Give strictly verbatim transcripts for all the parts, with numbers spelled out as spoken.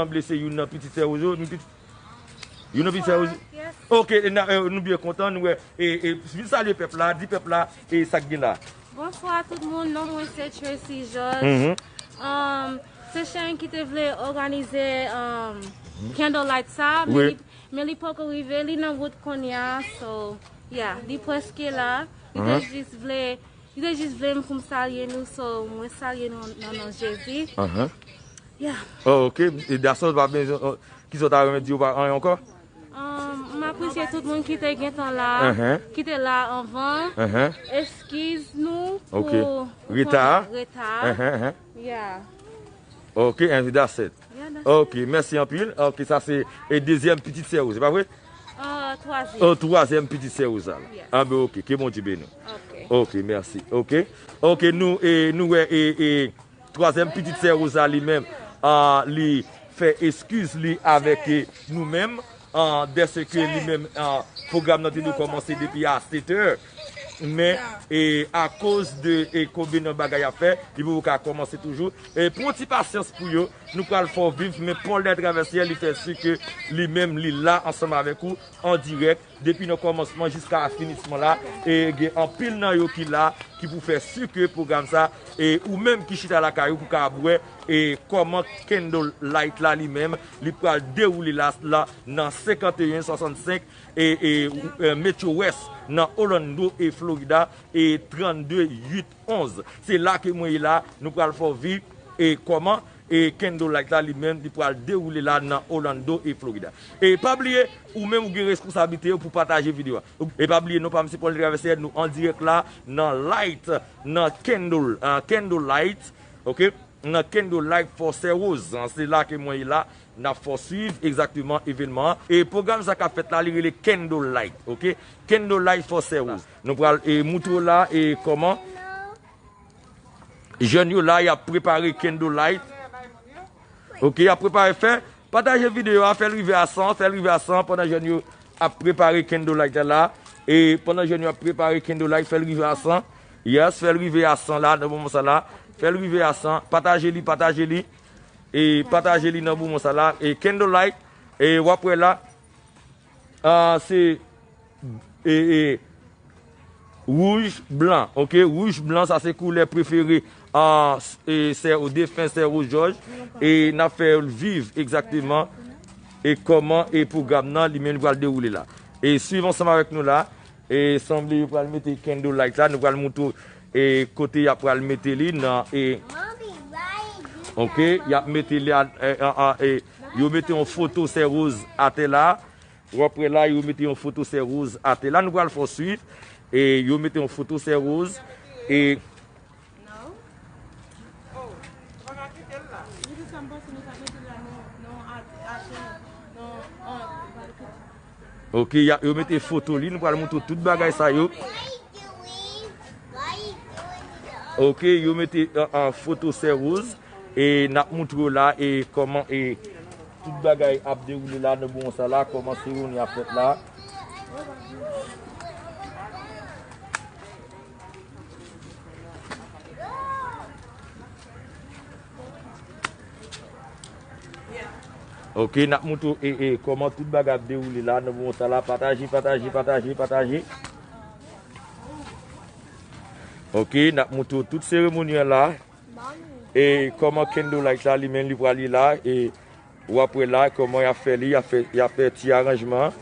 Blese youn nan pitit sè Rozo, youn pitit, youn nan pitit sè Rozo. Yes. Ok, e na, e, nou byen kontan, nou wè, e, e, vin salye pèp la, di pèp la, e sa k gen la. Bonswa tout moun, non mwen se Tracy George. Mhm. Um, se Sharon ki te vle òganize, um, candlelight sa, men Wi. li, men li poko rive, li nan wout kounye a, so, yeah, li prèske la. Li te Mhm. jis vle, li te jis vle m pou m salye nou, so, mwen salye nou nan non Jezi. Aha. Yeah. Oh, ok. E dason pa bezwen, oh, ki sa w ta renmen di yo pa anyen ankò? Um, m apresye tout moun ki te gentan la, Ahan. ki te la anvan. Ahan. Eskiz nou Ok. pou, pou Reta a? konnen reta a. Ahan, ahan. Yeah. Ok, and that's it. Yeah, that's Ok, it. mèsi anpil. Ok, sa se e dezyèm pitit sè Rozo, se pa vre? Ah, twazyèm. Oh, twazyèm pitit sè Rozo la. Yes. Ah, ben ok, ke Bondye beni w. Ok. Ok, mèsi. Ok. Ok, nou, e, nou wè, e, e, twazyèm pitit sè Rozo la li menm, ah, li fè eskiz li avèk, e, nou menm, ah, dèske li menm, ah, pwogram nan te dwe kòmanse depi a sèt è. Men, e, akoz de, e, konbyen nan bagay ap fè, li poko ka kòmanse toujou. E, pran ti pasyans pou yo, nou pral fè w viv, men Paul Dètraversière, li fè si ke li menm, li la ansanm avèk ou, an dirèk, depi nan kòmansman jiska finisman la, e gen anpil nan yo ki la, ki pou fè si ke pwogram sa, e ou menm ki chita lakay ou pou ka ap wè, e kòman candle light la li menm, li pral dewoule la, la nan senkanteyen swasannsenk, e, e, e, Metro West, nan Orlando, e Florida, e trannde uit onz. Se la ke mwen ye la, nou pral fè w viv, e kòman, e candle light la li menm, li pral dewoule la nan Orlando, e Florida. E pa bliye, ou menm ou gen responsablite yo pou pataje videyo a. E pa bliye, non pa m se Paul Dètraversière, nou an dirèk la, nan light, nan candle, ah, candle light, ok? Nan candle light for sè Rozo, ah, se la ke mwen ye la, n ap fè w swiv egzakteman evènman an. E pwogram sa k ap fèt la, li rele candle light, ok? Candle light for sè Rozo. Nou pral, e, moutre w la, e, kòman. Jèn yo la, y ap prepare candle light. Ok, y ap prepare, fè, pataje videyo a, fè l rive a san, fè l rive a san pandan jèn yo ap prepare candle light la la. E pandan jèn yo ap prepare candle light, fè l rive a san. Yes, fè l rive a san la, nan moman sa la. Fè l rive a san, pataje li, pataje li. E pataje li nan moman sa la. E candle light, e w ap wè la, ah, se, e, e, wouj, blan, ok? Wouj, blan, sa se koulè prefere, ah, s-, e, sè, defen sè Rozo Jòj. E n ap fè l viv egzakteman e kòman e pwogram nan li menm li pral dewoule la. E swiv ansanm avèk nou la. E sanble yo pral mete candle light la, nou pral moutre w, e kote y ap pral mete li nan, e, ok, y ap mete li a, e, a, a, e, yo mete yon foto sè Rozo atè la. W ap wè la, yo mete yon foto sè Rozo atè la. Nou pral fè w swiv. E yo mete yon foto sè Rozo. E Ok, y ap, yo mete foto li, nou pral moutre w tout bagay sa yo. Ok, yo mete, ah, ah, foto sè Rozo. E n ap moutre w la, e kòman, e tout bagay ap dewoule la nan moman sa la, kòman seremoni ap fèt la. Ok, n ap moutre w, e, e, kòman tout bagay ap dewoule la nan moman sa la. Pataje, pataje, pataje, pataje. Ok, n ap moutre w tout seremoni an la. E kòman candle light la, li menm, li pral ye la. E w ap wè la, kòman y ap fè li, y ap fè, y ap fè ti aranjman.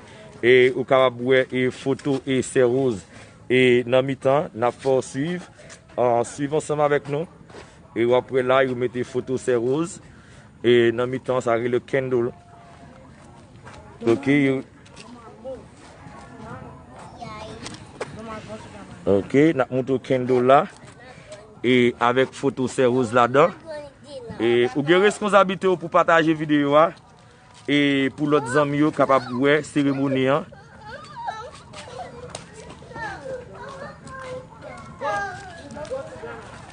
E ou kapab wè, e foto, e sè Rozo. E nan mitan, n ap fè w swiv. Ah, swiv ansanm avèk nou. E w ap wè la, yo mete foto sè Rozo. E nan mitan, sa rele candle. Ok, yo. Ok, n ap moutre w candle la. E avèk foto sè Rozo ladan. E ou gen responsablite w pou pataje videyo a. E pou lòt zanmi yo kapab wè seremoni an.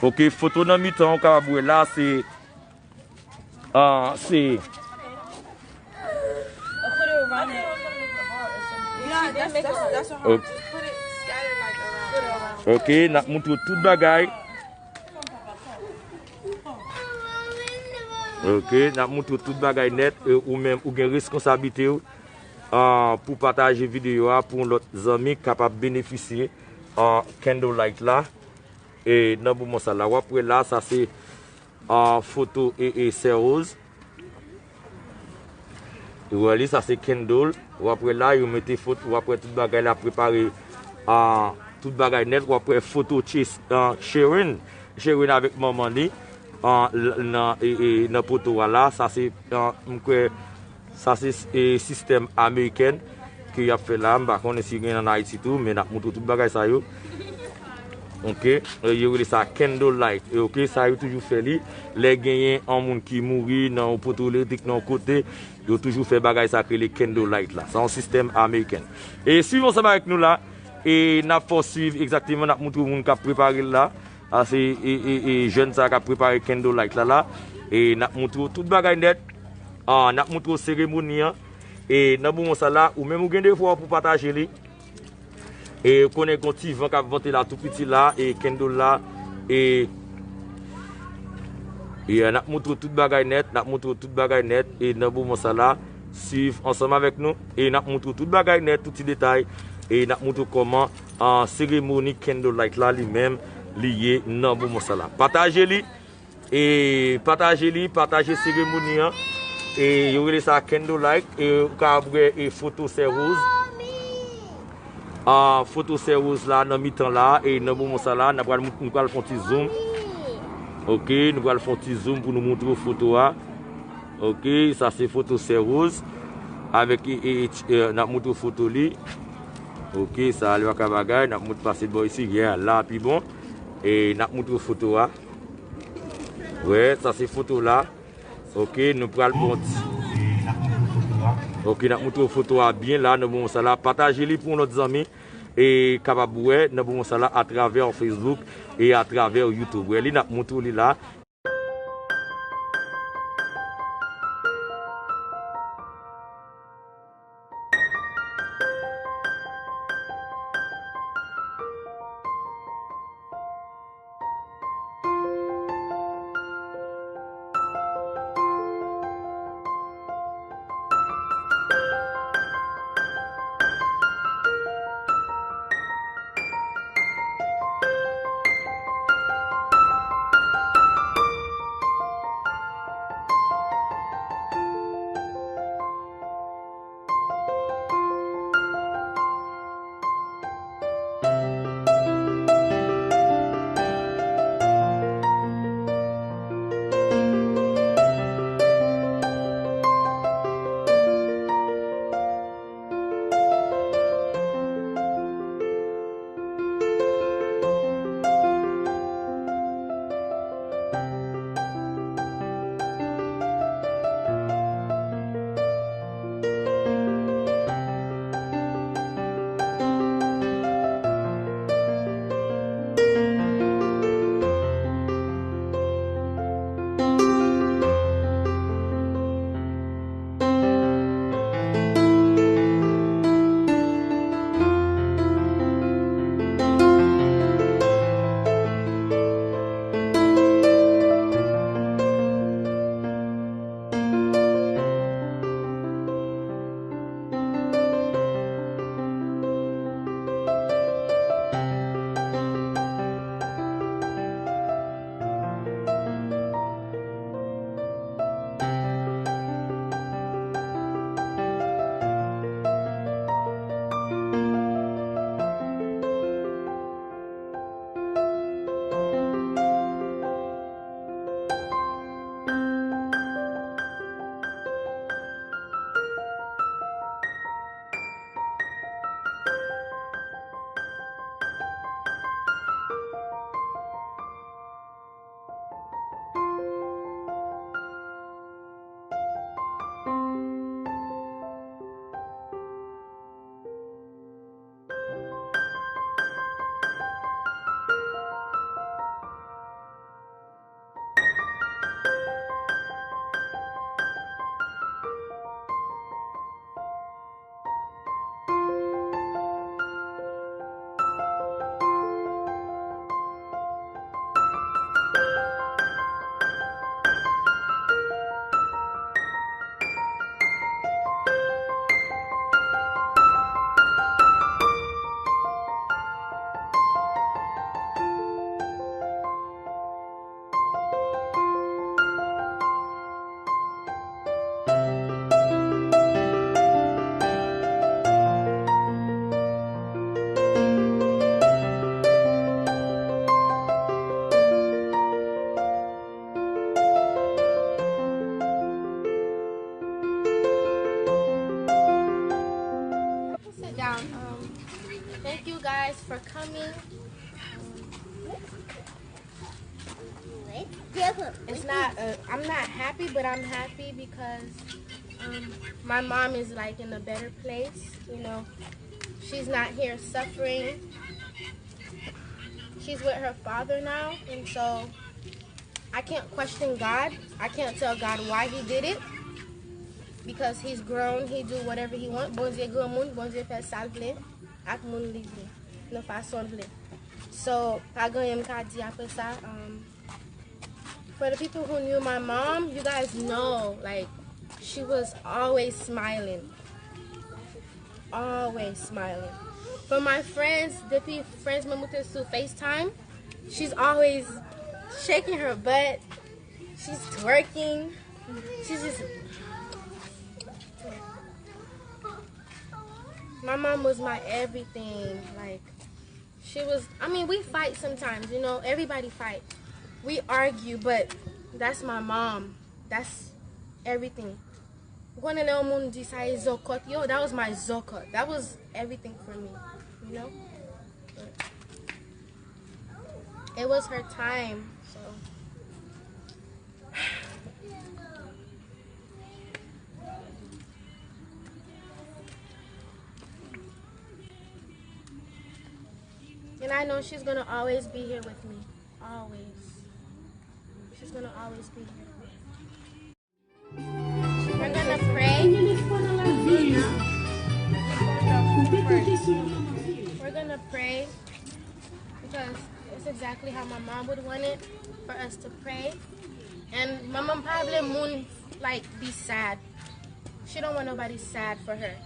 Ok, foto nan mitan, ou kapab wè la, se, ah, se, ok, ok, n ap moutre w tout bagay. Ok, n ap moutre w tout bagay nèt, e ou menm ou gen reskonsablite w, ah, pou pataje videyo a pou yon lòt zanmi kapab benefisye, ah, candle light la. E nan moman sa la, w ap wè la, sa se, ah, foto e, e sè Rose. Ou wè li, sa se candle. W ap wè la, yo mete foto, w ap wè tout bagay la prepare, ah, tout bagay nèt. W ap wè foto Chase, ah, Sharon. Sharon avèk manman li, ah, l- nan, e, e, nan poto a la. Sa se, ah, m kwè, sa se, e, sistèm amerikèn ke y ap fè la. M pa konnen si gen ann Ayiti tou, men n ap moutre w tout bagay sa yo. Ok, e, yo rele sa candle light. E, ok, sa yo toujou fè li. Lè genyen yon moun ki mouri nan yon poto elektrik nan yon kote, yo toujou fè bagay sa k rele candle light la. Sa yon sistèm amerikèn. E swiv ansanm avèk nou la. E n ap fè w swiv egzakteman, n ap moutre w moun k ap prepare l la. A, se, e, e, e, jèn sa k ap prepare candle light la la. E n ap moutre w tout bagay nèt. Ah, n ap moutre w seremoni an. E nan moman sa la, ou menm ou gen devwa w pou pataje li. E ou konnen gon ti van k ap vante la tou piti la, e candle la, e, e n ap moutre w tout bagay nèt, n ap moutre w tout bagay nèt, e nan moman sa la, swiv ansanm avèk nou, e n ap moutre w tout bagay nèt, tout ti detay, e n ap moutre w kòman, ah, seremoni candle light la li menm, li ye nan moman sa la. Pataje li, e pataje li, pataje seremoni an. E yo rele sa candle light. E ou ka wè, e, foto sè Rose. Ah, foto sè Rose la nan mitan la. E nan moman sa la, n ap pral, nou pral fè yon ti zoom. Ok, nou pral fè yon ti zoom pou nou moutre w foto a. Ok, sa se foto sè Rose. Avèk, e, e, e, n ap moutre w foto li. Ok, sa li pa ka bagay. N ap moutre, pase bò isi. Yeah, la pi bon. E n ap moutre w foto a. Wè, sa se foto la. Ok, nou pral pran ti. Ok, n ap moutre w foto a byen la nan moman sa la. Pataje li pou yon lòt zanmi e kapab wè nan moman sa la atravè Facebook e atravè YouTube. Wè li, n ap moutre w li la. for coming. It's not, uh, I'm not happy, but I'm happy because, um, my mom is, like, in a better place, you know. She's not here suffering. She's with her father now, and so I can't question God. I can't tell God why he did it because he's grown, he do whatever he want. Bondye granmoun, Bondye fè sa l vle ak moun li vle nan fason l vle. So, pa gen anyen m ka di apre sa. Um, for the people who knew my mom, you guys know, like, she was always smiling. Always smiling. For my friends, depi friends mwen moute sou FaceTime, she's always shaking her butt. She's twerking. She's just. My mom was my everything. Like, she was. I mean, we fight sometimes, you know. Everybody fight. We argue, but that's my mom. That's everything. Ou konnen lè yon moun di sa e zòkòt yo, that was my zòkòt. That was everything for me, you know? But it was her time, so. And I know she's gonna always be here with me. Always. She's gonna always be here with me. We're gonna pray. We're gonna pray because it's exactly how my mom would want it for us to pray. And my mom probably moun, like, be sad. She don't want nobody sad for her.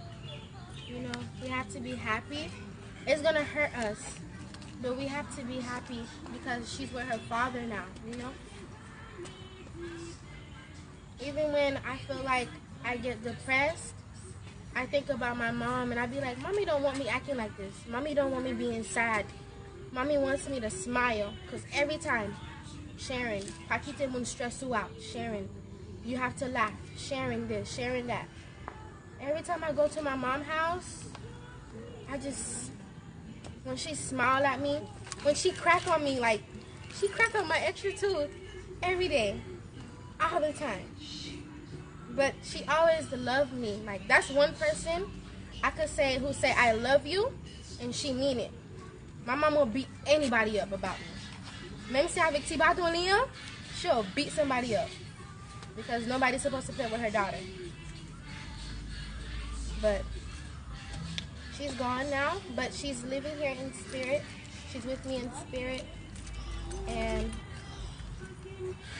You know, we have to be happy. It's gonna hurt us, but we have to be happy because she's with her father now, you know? Even when I feel like I get depressed, I think about my mom and I be like, "Mommy don't want me acting like this. Mommy don't want me being sad. Mommy wants me to smile." Because every time, Sharon, pa kite moun stress ou out. Sharon, you have to laugh. Sharon this, Sharon that. Every time I go to my mom house, I just when she smile at me, when she crack on me, like, she crack on my extra tooth every day, all the time. But she always loved me. Like, that's one person I could say who say I love you, and she mean it. My mom will beat anybody up about me. Menm si avèk ti baton li an, she'll beat somebody up. Because nobody's supposed to play with her daughter. But she's gone now, but she's living here in spirit. She's with me in spirit. And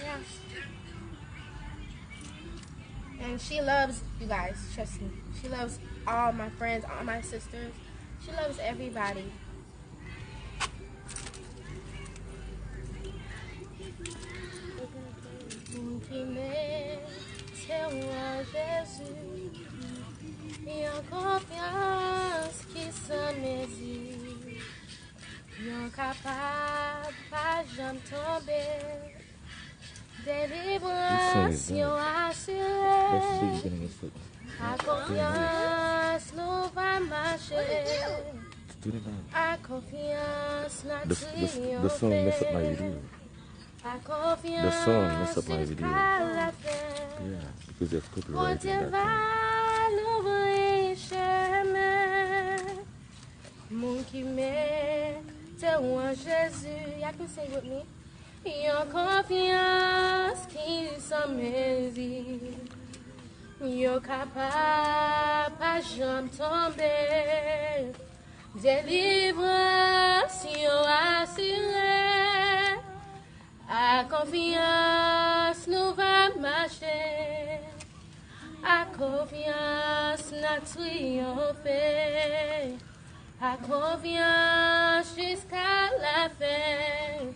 yeah. And she loves you guys, trust me. She loves all my friends, all my sisters. She loves everybody. Moun ki mete w an Jezi, yon konfyans ki san mezi. Yon kapab pa janm tonbe. Delivrans yo asire. Ak konfyans nou va mache. Ak konfyans n a triyonfe. Ak konfyans jiska lafen. Bondye va louvri chemen. Moun ki mete w an Jezi. Y'all can sing with me. Yon konfyans ki san mezi. Yo kapab pa janm tonbe. Delivrans yo asire. Ak konfyans nou va mache. Ak konfyans n a triyonfe. Ak konfyans jiska lafen.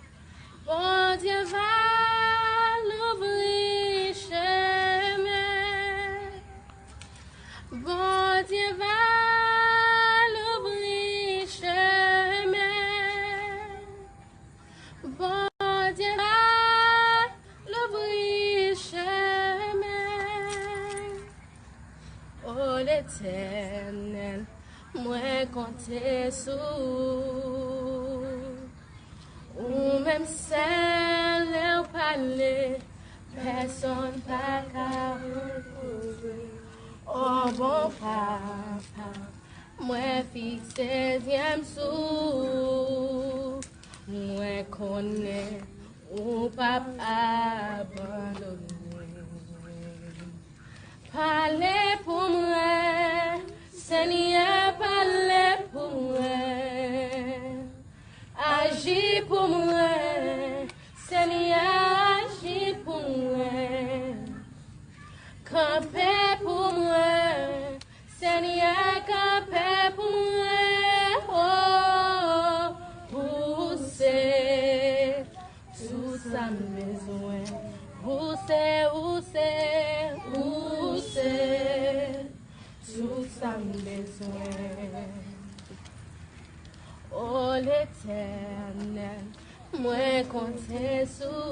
Bondye va louvri chemen. Bondye va louvri chemen. Bondye va louvri chemen. O Letènèl, mwen konte sou ou. M sèl lè w pale, pèsonn pa ka opoze. O bon papa, mwen fikse zye m sou ou. Mwen konnen ou p ap abandone. Pale pou mwen, Senyè, pale pou mwen. Aji pou mwen, Senyè, aji pou mwen. Kanpe pou mwen, Senyè, kanpe pou mwen. O, ou se tout sa m bezwen. Ou se, ou se, ou se tout sa m bezwen. O Letènèl, mwen konte sou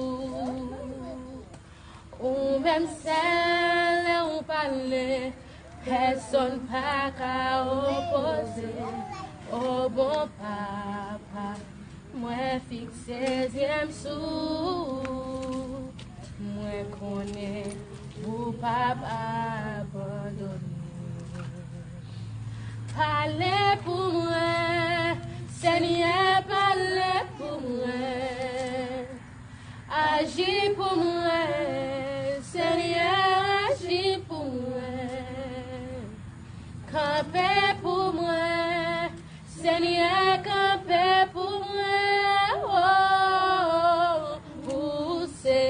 ou. Ou menm sèl lè ou pale, pèsonn pa ka opoze. O bon papa, mwen fikse zye m sou ou. Mwen konnen ou p ap abandone. Pale pou mwen, Senyè, pale pou mwen. Aji pou mwen, Senyè, aji pou mwen. Kanpe pou mwen, Senyè, kanpe pou mwen. O, ou se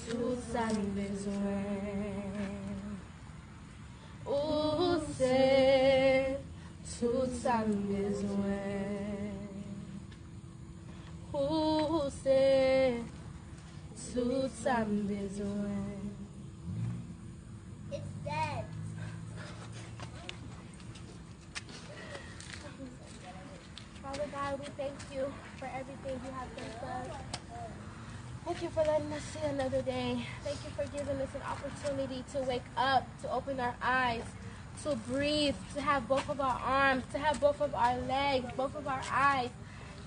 tout sa m bezwen. Ou se tout sa m bezwen. Ou se tout sa m bezwen. It's dead. Father God, we thank you for everything you have done for us. Thank you for letting us see another day. Thank you for giving us an opportunity to wake up, to open our eyes, to breathe, to have both of our arms, to have both of our legs, both of our eyes,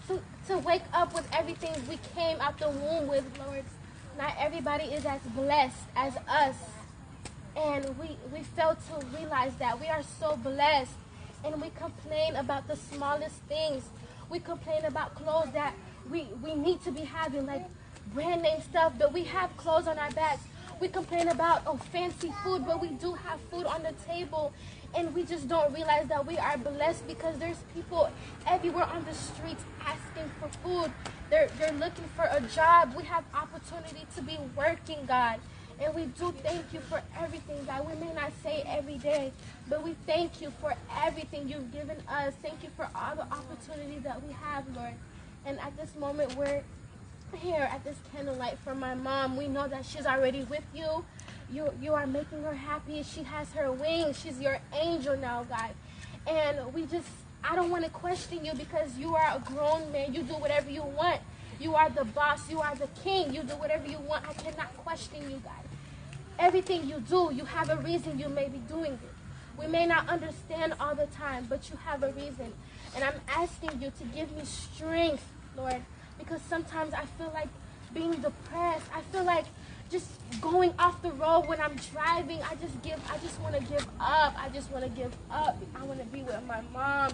to, to wake up with everything we came out the womb with, Lord. Not everybody is as blessed as us. And we, we fail to realize that we are so blessed. And we complain about the smallest things. We complain about clothes that we, we need to be having, like brand name stuff, but we have clothes on our backs. We complain about, oh, fancy food, but we do have food on the table. And we just don't realize that we are blessed because there's people everywhere on the streets asking for food. They're, they're looking for a job. We have opportunity to be working, God. And we do thank you for everything, God. We may not say every day, but we thank you for everything you've given us. Thank you for all the opportunities that we have, Lord. And at this moment, we're here at this candlelight for my mom. We know that she's already with you. You, you are making her happy. She has her wings. She's your angel now, God. And we just, I don't want to question you because you are a grown man. You do whatever you want. You are the boss. You are the king. You do whatever you want. I cannot question you, God. Everything you do, you have a reason you may be doing it. We may not understand all the time, but you have a reason. And I'm asking you to give me strength, Lord, because sometimes I feel like being depressed. I feel like just going off the road when I'm driving. I just give, I just want to give up. I just want to give up. I want to be with my mom.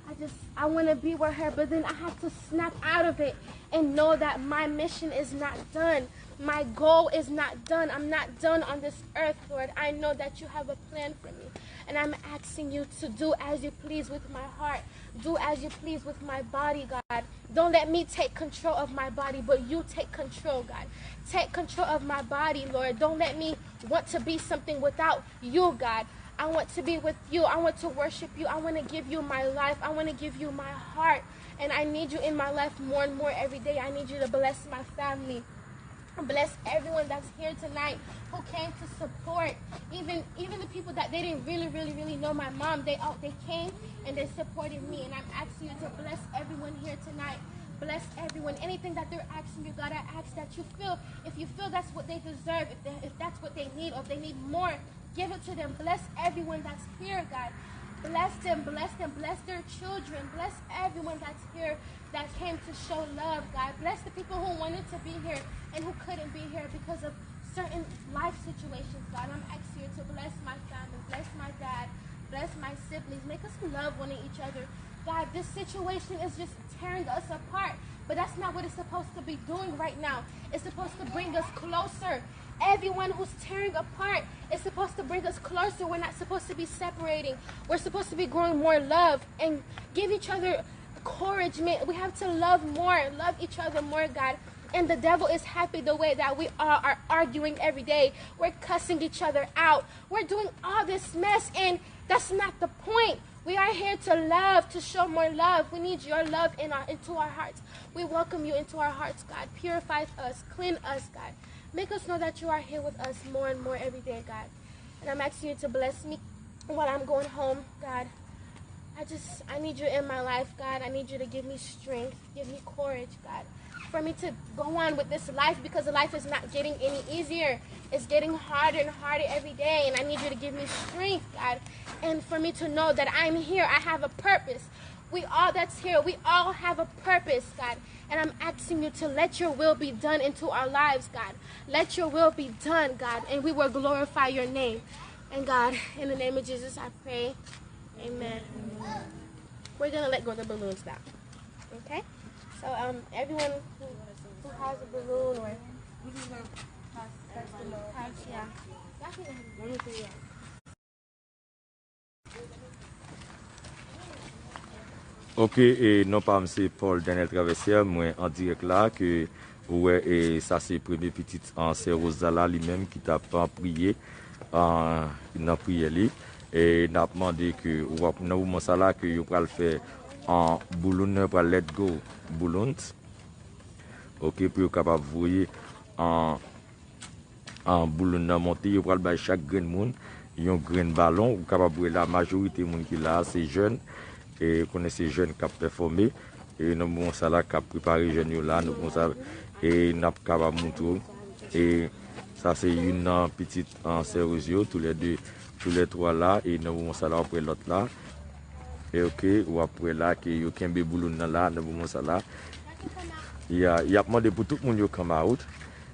I just, I want to be with her, but then I have to snap out of it and know that my mission is not done. My goal is not done. I'm not done on this earth, Lord. I know that you have a plan for me. And I'm asking you to do as you please with my heart. Do as you please with my body, God. Don't let me take control of my body, but you take control, God. Take control of my body, Lord. Don't let me want to be something without you, God. I want to be with you. I want to worship you. I want to give you my life. I want to give you my heart. And I need you in my life more and more every day. I need you to bless my family. Bless everyone that's here tonight who came to support. Even, even the people that they didn't really, really, really know my mom, they all, they came and they supported me. And I'm asking you to bless everyone here tonight. Bless everyone. Anything that they're asking you, God, I ask that you feel, if you feel that's what they deserve, if, they, if that's what they need, or if they need more, give it to them. Bless everyone that's here, God. Bless them, bless them, bless their children, bless everyone that's here that came to show love, God. Bless the people who wanted to be here and who couldn't be here because of certain life situations, God. I'm asking you to bless my family, bless my dad, bless my siblings. Make us love one each other. God, this situation is just tearing us apart, but that's not what it's supposed to be doing right now. It's supposed to bring us closer. Everyone who's tearing apart is supposed to bring us closer. We're not supposed to be separating. We're supposed to be growing more love and give each other encouragement. We have to love more, love each other more, God. And the devil is happy the way that we all are arguing every day. We're cussing each other out. We're doing all this mess, and that's not the point. We are here to love, to show more love. We need your love in our, into our hearts. We welcome you into our hearts, God. Purify us, clean us, God. Make us know that you are here with us more and more every day, God. And I'm asking you to bless me while I'm going home, God. I just, I need you in my life, God. I need you to give me strength, give me courage, God, for me to go on with this life, because life is not getting any easier. It's getting harder and harder every day, and I need you to give me strength, God, and for me to know that I'm here. I have a purpose. We all that's here, we all have a purpose, God. And I'm asking you to let your will be done into our lives, God. Let your will be done, God, and we will glorify your name. And God, in the name of Jesus, I pray. Amen. We're gonna let go the balloons now. Okay? So, um, everyone who, who has a balloon or has, yeah. Y'all can go ahead and Ok, e non pa m se Paul Daniel Traversière, mwen an dirèk la ke ou wè, e sa se premye pitit an sè Rosa la, li menm ki t ap, an, priye, an, nan priyè li. E n ap mande ke w ap, nan moman sa la ke yo pral fè, an, bouloun nan, yo pral let go bouloun. Ok, pou yo kapab voye, an, an, bouloun nan monte, yo pral bay chak grenn moun yon grenn balon. Ou kapab wè la, majorite moun ki la a se jèn. E konnen se jèn k ap pèfòme. E nan moman sa la, k ap prepare jèn yo la, nan moman sa la, e n ap kapab moutre w. E sa se youn nan pitit, an, sè Rosa yo, toulède, toulètwa la. E nan moman sa la, w ap wè lòt la. E ok, w ap wè la ke yo kenbe bouloun nan la, nan moman sa la. Y a, y ap mande pou tout moun yo come out,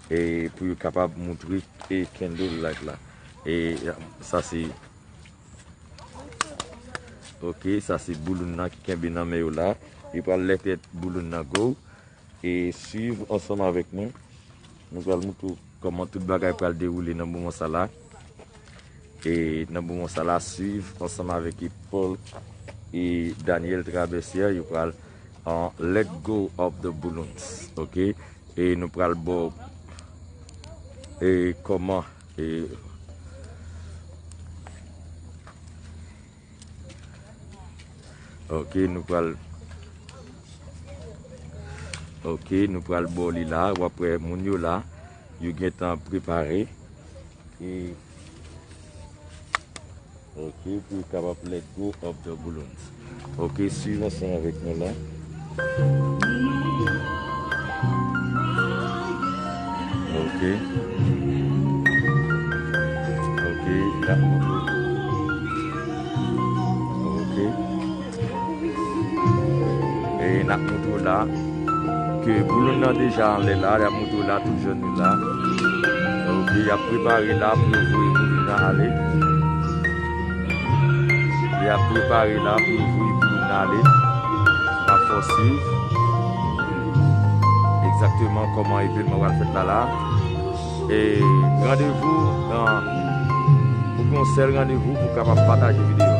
e pou yo kapab moutre, e candle light la. E sa se, ok, sa se bouloun nan ki kenbe nan men yo la. Yo pral lete bouloun nan go. E swiv ansanm avèk mwen. Nou pral moutre w kòman tout bagay pral dewoule nan moman sa la. E nan moman sa la, swiv ansanm avèk Paul e Daniel Traversière, yo pral, uh, let go of the balloons, ok? E nou pral ba w, e kòman, e Ok, nou pral, ok, nou pral ba w li la. W ap wè moun yo la, yo gentan prepare. E, ok, pou yo kapab let go of the balloons. Ok, swiv ansanm avèk nou la. Ok. Ok, la. Ok. E n ap moutre w la ke bouloun nan deja anlè la, y ap moutre w la, tout jèn yo la. Ok, y ap prepare la pou yo voye bouloun nan ale. Y ap prepare la pou yo voye bouloun nan ale. N ap fè w swiv egzakteman kòman evenman pral fèt la la. E randevou, an, ou gen yon sèl randevou pou w kapab pataje videyo a.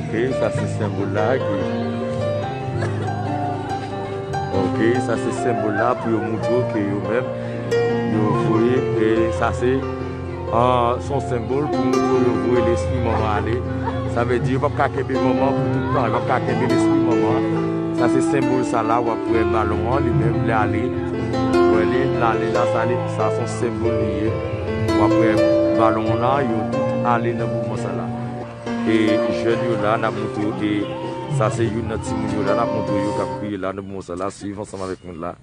Ok, sa se senbòl la ki, ok, sa se senbòl la pou yo moutre w ke yo menm, yo voye, e sa se, ah, se yon senbòl pou moutre w yo voye lespri manman ale. Sa vle di yo p ap ka kenbe manman pou tout tan, yo p ap ka kenbe lespri manman. Sa se senbòl sa la, w ap wè balon an, li menm, li ale. Li l ale la, sa li, sa se yon senbòl li ye. W ap wè balon la, yo tout ale nan mouvman sa la. E jèn yo la, n ap montre yo, e sa se youn nan timoun yo la, n ap montre yo k ap kriye la nan mouvman sa la, swiv ansanm avèk nou la.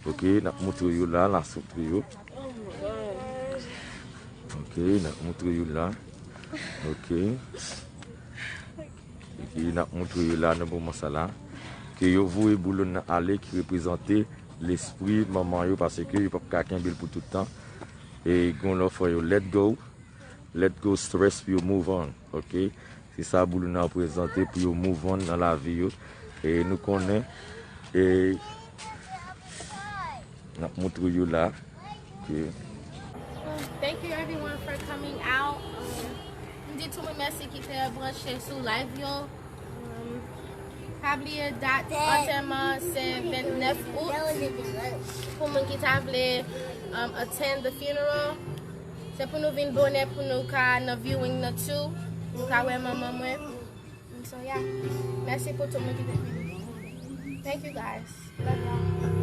Ok, n ap montre yo la, n ap montre yo. Ok, n ap montre yo la. Ok. Epi n ap montre yo la nan moman sa la. Ke yo voye boulon nan ale ki reprezante lespri manman yo paske yo p ap ka kenbe l pou tout tan. E gon lòt fwa yo let go. Let go stress pou yo move on. Ok. Se sa boulon nan reprezante pou yo move on nan lavi yo. E nou konnen. E n ap montre yo la. Ok. Thank you everyone for coming out. Um, m di tout moun mèsi ki te branche sou live yo. Um, pa bliye dat antèman se vennèf out. Pou moun ki ta vle um, attend the funeral, se pou nou vin bonè pou nou ka nan viewing nan tou. Nou ka wè manman mwen. So yeah. Mèsi pou tout moun ki te vini. Thank you guys. Love y'all.